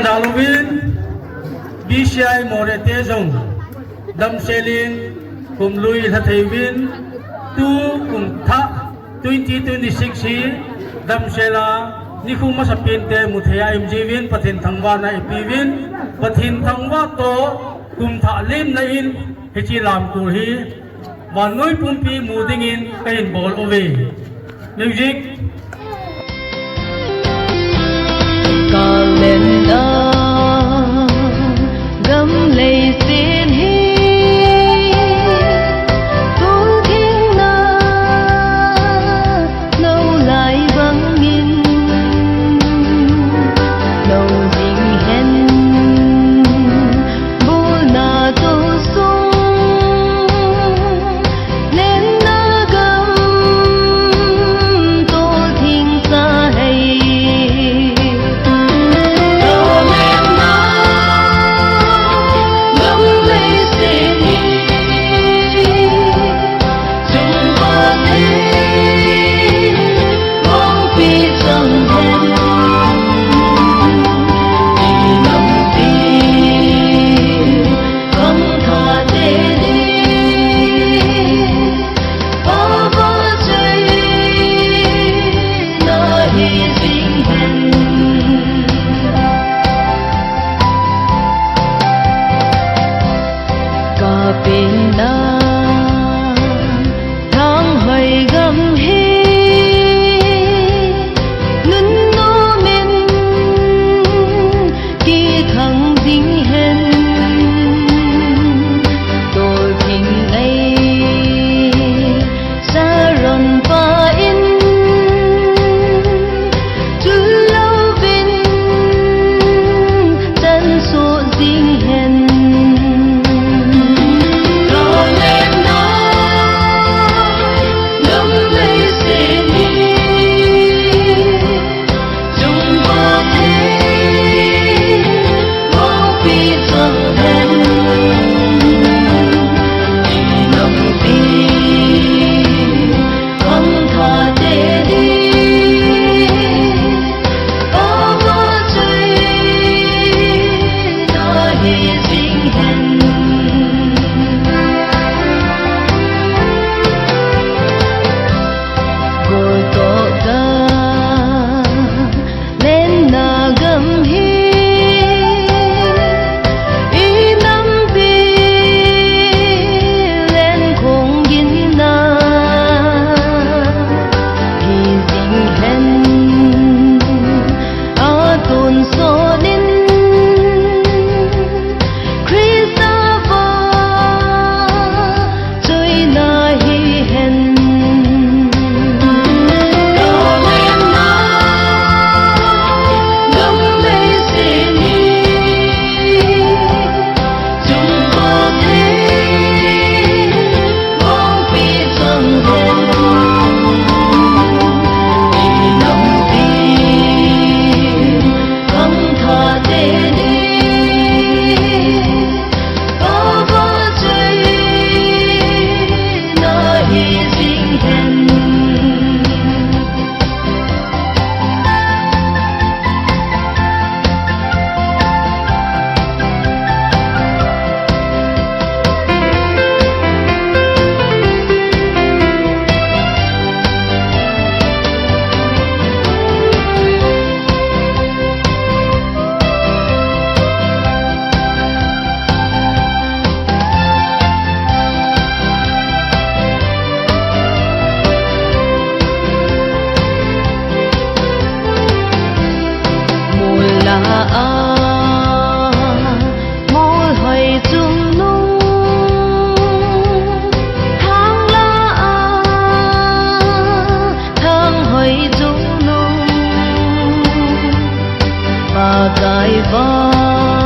ດາລະວິນ ບີຊີໄອ ມໍເຣເຕ ຈົງ ດຳເຊລິນ ກຸມລຸຍ ລະເທວິນ ຕູ ກຸມທະ twenty twenty-six ຊີ ດຳເຊລາ ນິຄຸມມະສະປິນເຕ ມຸເທຍ ເອັມຈີ ວິນ ປະທິນທັງວານາ ເອປີ ວິນ ປະທິນທັງວາໂຕ ກຸມທະ ລິມນາອິນ ເຮຈີລາມ ກູເຮ ວານນຸຍ ປຸມປີ ມູດິງອິນ ກະຫິນ ໂບລ ໂອເວ ມິວຊິກ. ກາເລັນດາ ກຳໄລເສນເຮ ໂຕເທັງນາ ເນົາຫຼາຍບັງມິນ ເນົາຈິງເຫັນ ໂບນາໂຕຊົງ ເລັນນາກຳໂຕທິງສາໄຫ ກາເລັນນາ ກຳໄລເສນເຮ ກາເປັນນາ ທາງໄຫກຳເຮ ນຸນໂນເມັນ ກີຄັງຈິງເຫັນ ໂຕທິງໄອ ສາຣອນປາອິນ ຈຸລາວິນ ຈັນໂສຈິງເຫັນ ກາເລັນນາ ກຳໄລເສນເຮ ເລັນນາກຳເຮ ອີນຳປີ ເລັນຄົງກິນນາ ພີຈິງເຫັນ ອາຕຸນໂຊນິນ ຄຣິສຕາຟາ ຈອຍນາຮີເຫັນ ກາເລັນນາ ກຳໄລເສນເຮ ຈຸມປະເທດ ມອງປີຈັງເຫັນ ອີນຳປີ ຄັງທາເຕດີ ມູນລະອາ ມູນຫອຍຈຸງນຸງ ທາງລະອາ ທາງຫອຍຈຸງນຸງ ປາກາຍຟ້າ